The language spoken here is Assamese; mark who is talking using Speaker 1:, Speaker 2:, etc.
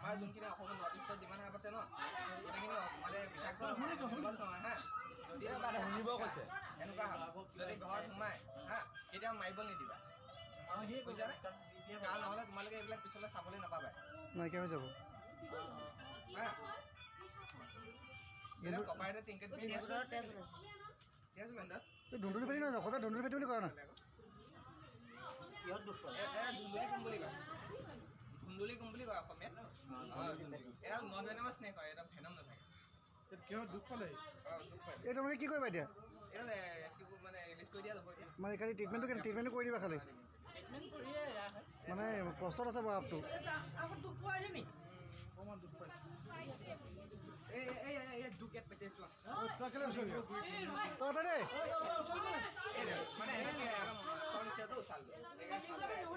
Speaker 1: আমাৰ যোনখিনি অসমৰ নৰ্থ ইষ্টত যিমান সাপ আছে ন, গোটেইখিনি মানে বিষাক্ত নহয়। হা, যদি
Speaker 2: শুনিব কৈছে,
Speaker 1: এনেকুৱা সাপ যদি ঘৰত সোমায়, হা, কেতিয়াও মাৰিব নিদিবা, বুজিছানে? কাৰণ নহ'লে তোমালোকে এইবিলাক পিছলৈ চাবলৈ নাপাবা,
Speaker 3: নাইকিয়া হৈ যাব।
Speaker 1: হা, এইবিলাক কপাৰেটৰ টিংকেট।
Speaker 3: ধুন্দুলি পেটি নহয়, অসমীয়া ধুন্দুলি পেটি বুলি কয় না?
Speaker 2: কিহত দুখ পালে?
Speaker 1: ধুন্দুলি কোম বুলি কয়, ধুন্দুলি কোম বুলি কয় অসমীয়াত। এডাল নন ভেনমাছ স্নেক হয়, এটা ভেনম নাথাকে।
Speaker 4: কিহত দুখ পালে?
Speaker 1: অঁ, দুখ পায়।
Speaker 3: এই তোমালোকে কি কৰিবা এতিয়া?
Speaker 1: এডাল ৰেস্কিউ মানে ৰিলিজ কৰি দিয়া যাব এতিয়া।
Speaker 3: মানে খালি ট্ৰিটমেণ্টটো কৰি দিবা খালি, মানে কষ্টত আছে বাৰু সাপটো।
Speaker 4: অকণমান দুখ পাইছে।
Speaker 1: এই এই এই দুখ ইয়াত পাইছে, চোৱা।
Speaker 4: তই কেলে বিচাৰি?
Speaker 3: তই তই দেই
Speaker 1: এই মানে এনেকে এটা মাছৰ নিচিনাটো চালটো, সেইকাৰণে চালটো।